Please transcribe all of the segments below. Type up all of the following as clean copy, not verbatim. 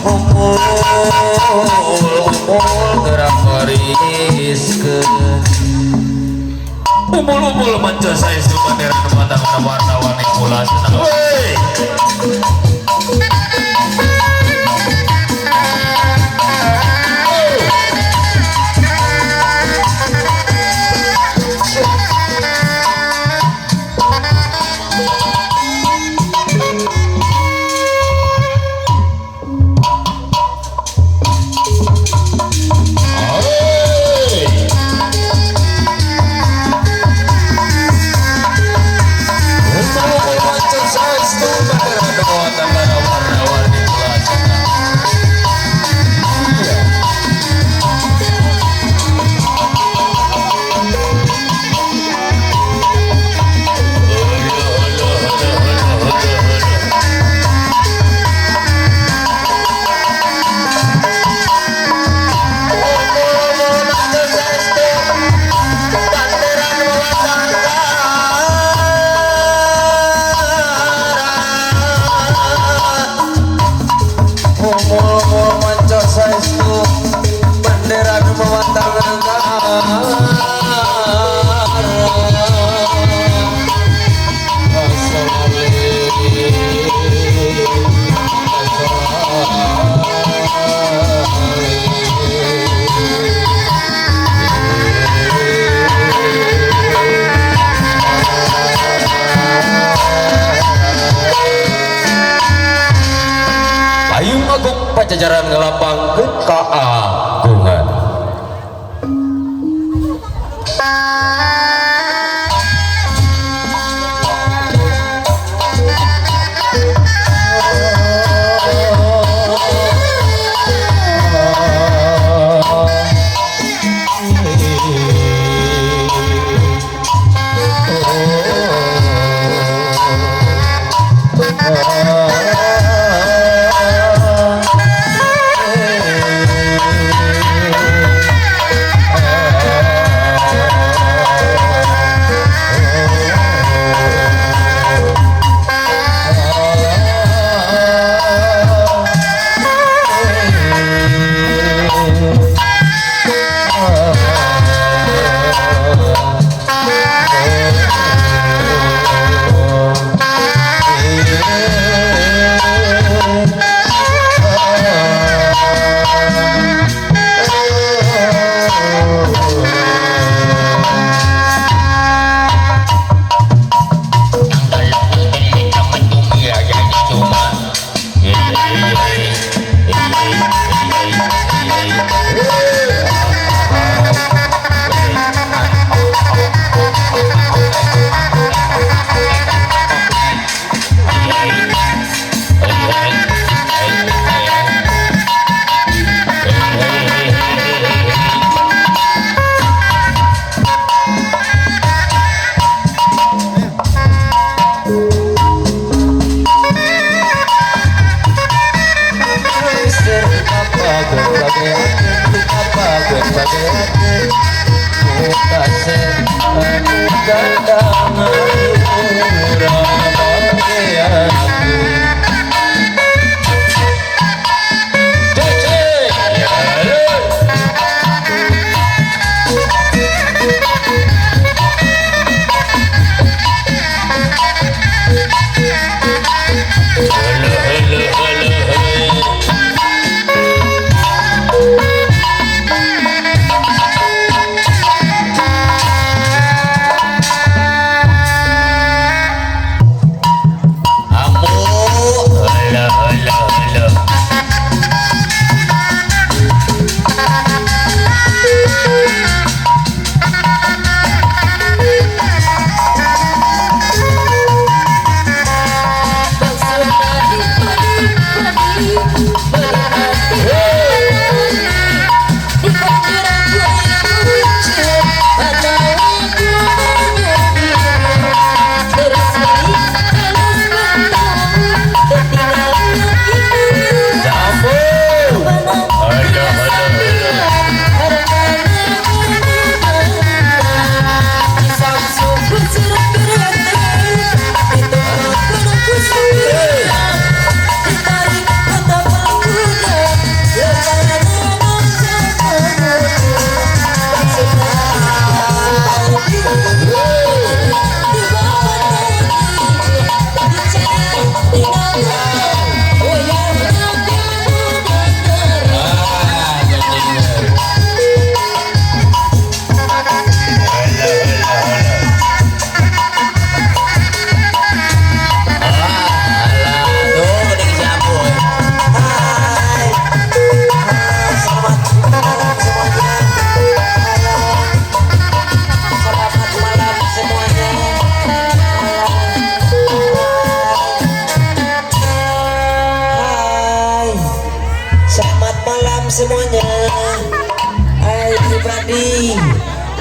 Umpul-umpul gerak bariskeun. Umpul-umpul manca saestu bandera nu matang warna-warni kula senang. Wey. Pajajaran ngelapangkeun kaagungan. semuanya. Hai everybody.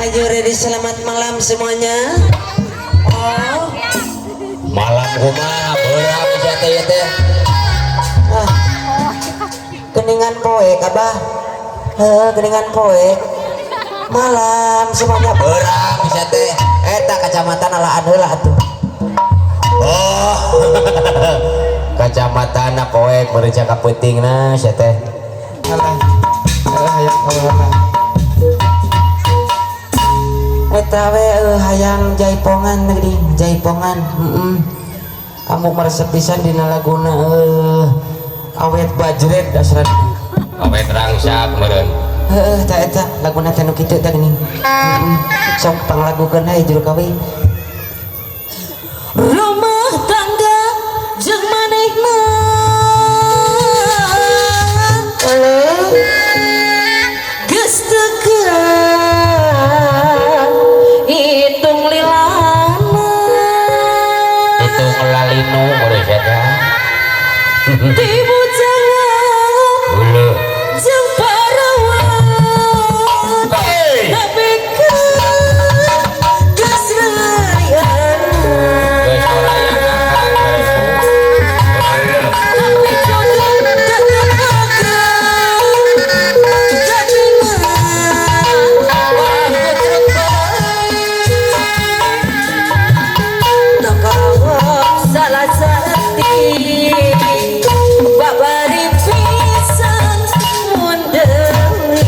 Are you ready? Selamat malam semuanya. Oh, Malam kumaha beurang sia teh ieu teh. ah. Geningan poek abah. Heuh, geningan poek. Malam semuanya. Beurang sia teh. Eta kacamata alaan heula atuh. Oh. Kacamatana poek meureun ka peutingna sia teh. Alah. Alah hayang alah. Eta we hayang jaipongan geuning, jaipongan. Heeh. Kamu meresep pisan dina laguna awet bajret dasar. Awet rangsak meureun. Heeh, ta eta laguna teh nu kitu teh geuning. Heeh. Sok panglagukeun hae juru kawi. Rumah tangga jeung manehna Halo. Geus teu hitung lilana. Hitung lalinu meureun sia teh. Ti bujangan Heueuh. jeung parawan Hey! tapi geus rayana. Geus orayangan. Tapi jodoh tetep akan jadina aku terbaik nakawak salah sati babari pisan mun deui.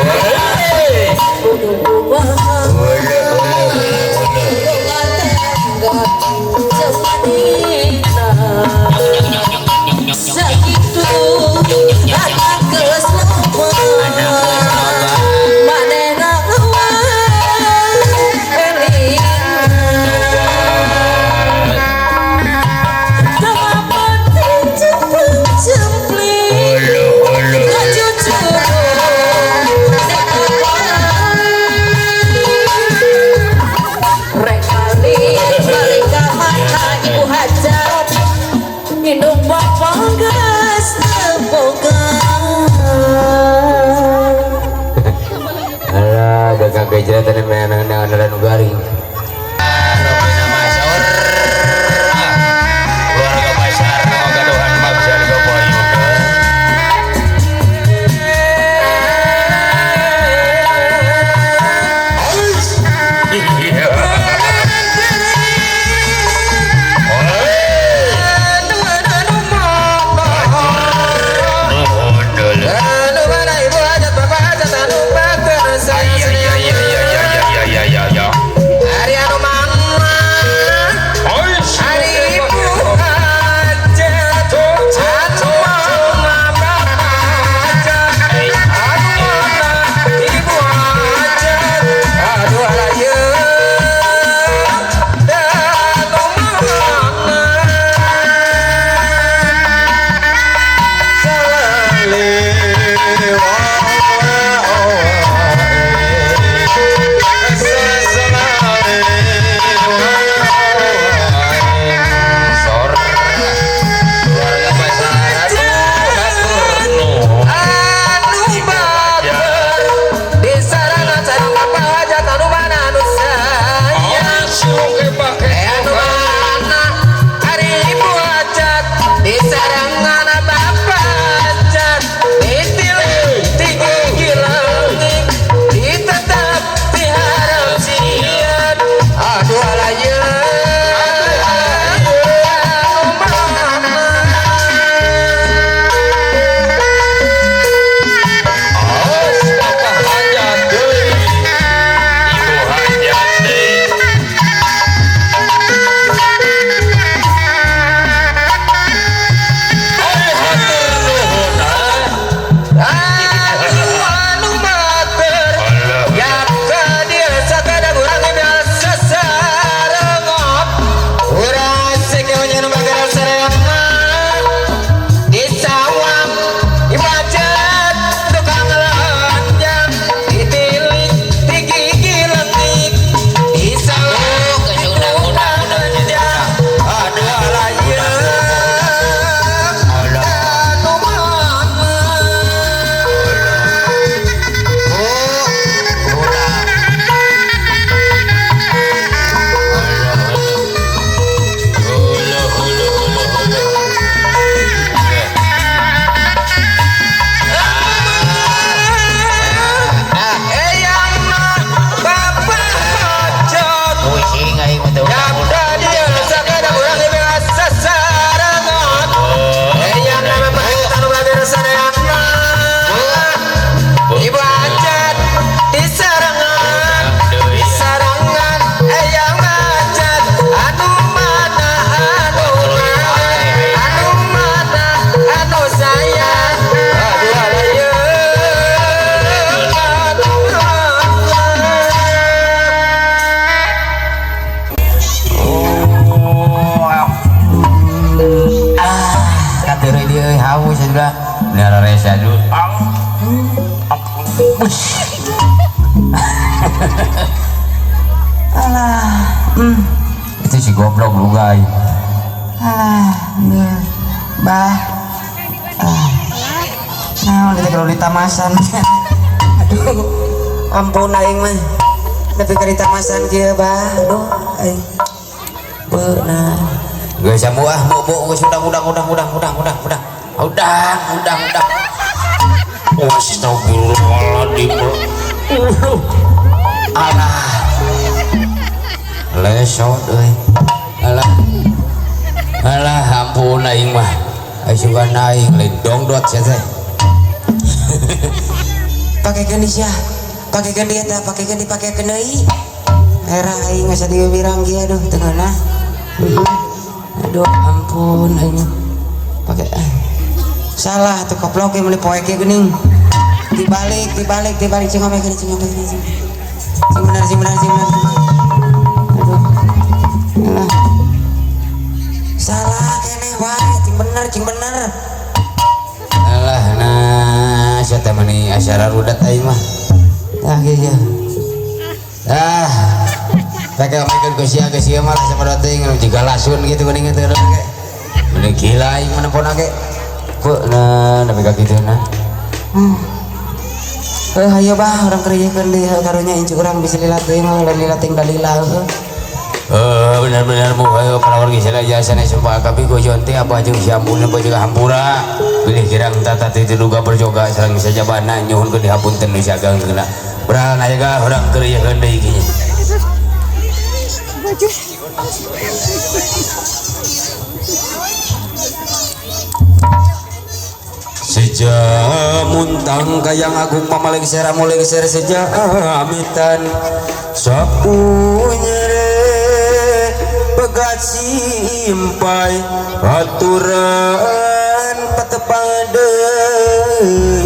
Hey! Kudu kumaha rumah tangga jeung wanita sakitu anak geus loba manehna eueuh elingna. Teu penting jempling jempling ngajujuran. Rek balik balik ka mana ibu hajat indung bapa geus teu boga. Alah, udah kagak teh meunang nu garing. Keluarga besar gaduhan bangsa di Kapayuna. Anu mana ibu hajat bapak hajat anu batur saya. sudah. Ini resa dulu. Alah, Itu si goblok lu guys. Alah, bah. Ah. Nah, kita kalau ditamasan. Aduh, ampun aing mah. Nepi ka ditamasan kieu bah. Aduh, aing. Beunah. Geus samu ah, bobo geus udah. Udah. Oh, astagfirullahaladzim. Alah. Lesot euy. Alah. Alah, ampun aing mah. Aing suka aing lain dongdot sia teh. Pakekeun sia. Pakekeun dieu teh, pakekeun dipakekeun deui. Era aing asa diwirang kieu aduh teu ngeunah. Aduh, ampun aing. Pake salah tuh koplok meuli poe kieu geuning. Dibalik cing ngomekeun cing. Sing bener. Aduh. Alah. Salah keneh wae, cing bener. Alah nah, sia teh mani acara rudat aing mah. Tah kieu ya. Ah. Pake ngomekeun ku sia geus ieu mah sama teuing jiga lasun kitu geuning teh ge. Meni gila aing mah nempona ge. Beunah nepi ka kitu na. Hayo bah urang kerjakeun deui karunya incu urang bisa lila teuing mah lain lila teuing dalila heuh. Benar-benar bu ayo para wargi sadaya sanes sumpah kami gojon teh apa jeung siampun apa jeung hampura bilih kirang tata teu duga berjoga sareng sajabana nyuhunkeun dihapunten nu sagang geuna beral aya ga urang kerjakeun deui kieu. Seja muntang kayang agung pamaling sera muling sera seja amitan sapu nyere pegat simpai aturan patepang deui.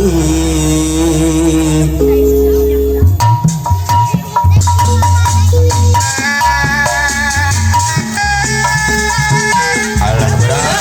Alah berat.